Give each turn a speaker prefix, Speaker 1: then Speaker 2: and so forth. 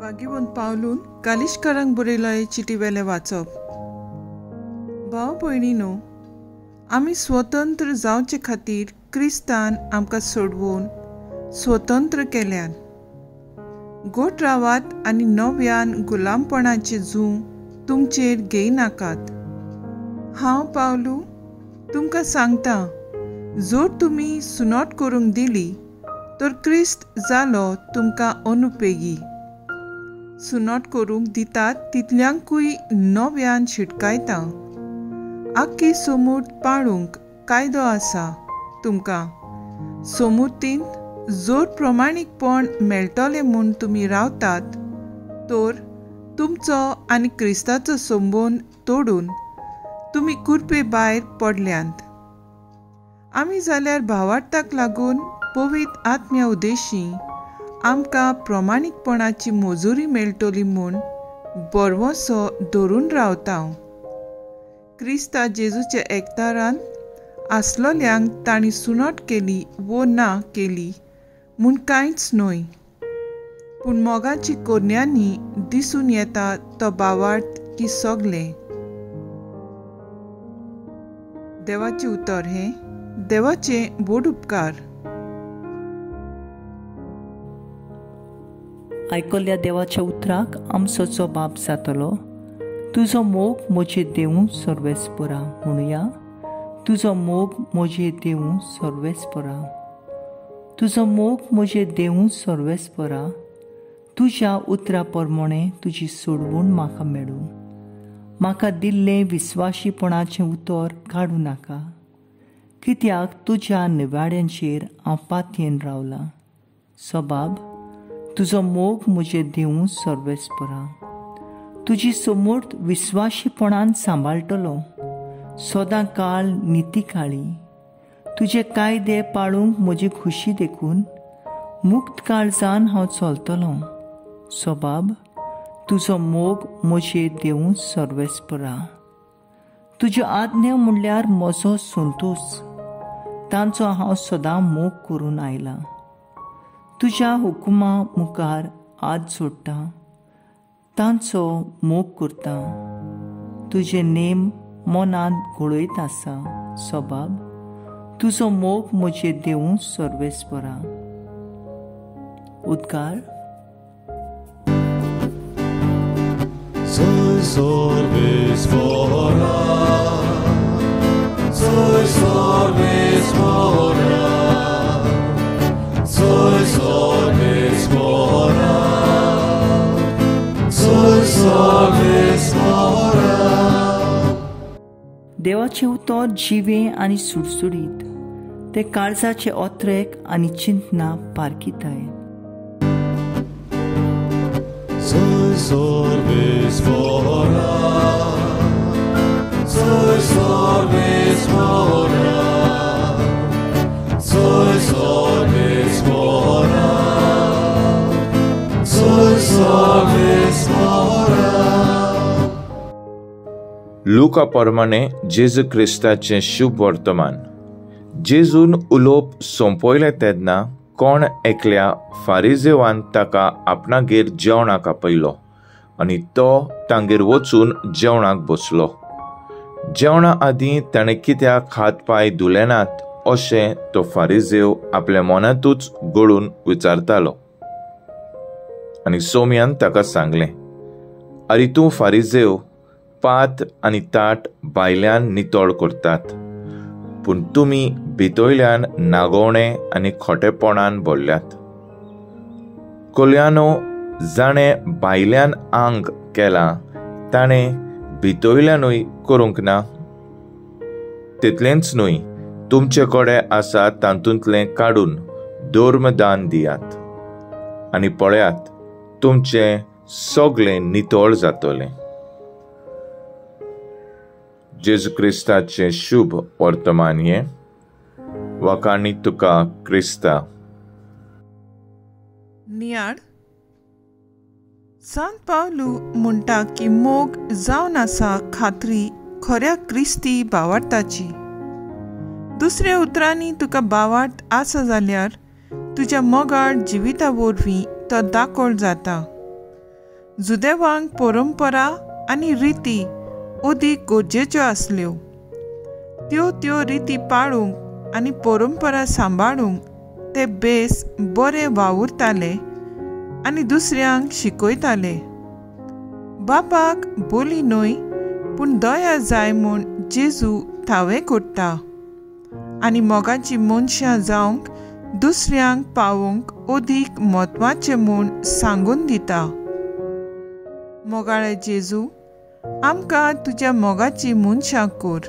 Speaker 1: भाग्यवंत पावलून कालिशकारांक बरयलो चिटी वेलें वाचप. भाव भयणीनो, आमी स्वतंत्र जावचे खातीर क्रिस्तान आमकां सोडवून स्वतंत्र केल्यान. गोट रावात आनी नव्यान गुलामपणाचें जूं तुमचेर घेयनाकात. हांव पावलू तुमकां सांगता, जर तुमी सुनोट करूंक दिली तर क्रिस्त जालो तुमकां अनुपेगी. सुनोट करूंक दितात तितल्यांकूय नव्यान शिटकायता. आख्खी सोमूर्त पाळूंक कायदो आसा तुमकां. सोमुर्तींत जर प्रमाणीकपण मेळटलें म्हूण तुमी रावतात तर तुमचो आनी क्रिस्ताचो संबंद तोडून तुमी कुरपे भायर पडल्यांत. आमी जाल्यार भावार्थाक लागून पवित्र आत्म्या उद्देशी आमकां प्रमाणीकपणाची मजुरी मेळटली म्हूण बरवसो धरून रावता. क्रिस्ता जेजूच्या एकतारांत आसलोल्यांक तांणी सुनोट केली वो ना केली म्हूण कांयच न्हय, पूण मोगाची कोरण्यांनी दिसून येता तो भावार्थ की सगलें. देवाचें उतर हें देवाचें व्हड उपकार.
Speaker 2: आयकल्ल्या देवाच्या उतराक आमचो जबाब जातलो. तुजो मोग म्हजेर देवूं सर्वेस्परा म्हणुया. तुजो मोग म्हजेर देवूं सर्वेस्परा. तुजो मोग म्हजेर देवूं सर्वेस्परा. तुज्या उतरा प्रमाणे तुजी सोडवण म्हाका मेळूं. म्हाका दिल्लें विस्वाशीपणाचें उतर काडूं नाका, कित्याक तुज्या निवाड्यांचेर हांव पातयेन रावलां. सबाब, तुजो मोग म्हजेर देवूं सर्वेस्परा. तुजी समूर्त विस्वाशीपणान सांबाळटलो सदां काळ निती काळी. तुजे कायदे पाळूंक म्हजी खुशी देखून मुक्त काळजान हांव चलतलो. सबाब, तुजो मोग म्हजेर देवूं सर्वेस्परा. तुज्यो आज्ञा म्हणल्यार म्हजो संतोश, तांचो हांव सदां मोग करून आयलां. तुज्या हुकुमा मुखार हात जोडटा, तांचो मोग करता. तुजे नेम मनांत घोळयत आसा. सबाब, तुजो मोग म्हजेर देवूं सर्वेस्परा. उद्गार.
Speaker 3: सर्वेस्परा, सर्वेस्परा, सर्वेस्परा, सर्वेस्परा.
Speaker 2: देवाचें उतर जिवें आनी सुडसुडीत, ते काळजाचे ओत्रेक आनी चिंतना पारखिताय.
Speaker 3: सर्वेस्परा, सर्वेस्परा, सर्वेस्परा, सर्वेस्परा.
Speaker 4: लुका प्रमाणे जेजू क्रिस्ताचें शुभ वर्तमान. जेजून उलोवप सोंपयलें तेन्ना कोण एकल्या फारिजेवान ताका आपणागेर जेवणाक आपयलो आनी तो तांगेर वचून जेवणाक बसलो. जेवणा आदीं ताणें कित्याक हात पांय धुले नात अशें तो फारिजेव आपल्या मनांतूच गळून विचारतालो. आनी सोम्यान ताका सांगलें, आरे तूं फारिजेव पात आनी ताट भायल्यान नितळ करतात, पूण तुमी भितोयल्यान नागोवणे आनी खोटेपणान भरल्यात. कोल्यानो, जाणें भायल्यान आंग केलां ताणें भितोयल्यानूय करूंक ना? तितलेंच न्हय, तुमचे कडेन आसा तातूंतलें काडून धर्मदान दियात आनी पळयात तुमचें सगळें नितळ जातलें. जेजू क्रिस्ताचें शुभ वर्तमान हें. वाखाणी तुका क्रिस्ता.
Speaker 1: नियाळ. सांत पावलू म्हणटा की मोग जावन आसा खात्री खऱ्या क्रिस्ती भावार्थाची. दुसऱ्या उतरांनी तुका भावार्थ आसा जाल्यार तुज्या मोगाळ जिविता वरवीं तो दाकोळ जाता. जुदेवांक परंपरा आनी रिती अदीक गरजेच्यो आसल्यो. त्यो त्यो रिती पाळूंक आनी परंपरा सांबाळूंक ते बेस बरे वावुरताले आनी दुसऱ्यांक शिकयताले. बापाक बोली न्हय पूण दया जाय म्हूण जेजू थावें करता आनी मोगाची मनशां जावंक दुसऱ्यांक पावोवंक अदीक म्हत्वाचें म्हूण सांगून दिता. मोगाळे जेजू, आमकां तुज्या मोगाची मनशां कर.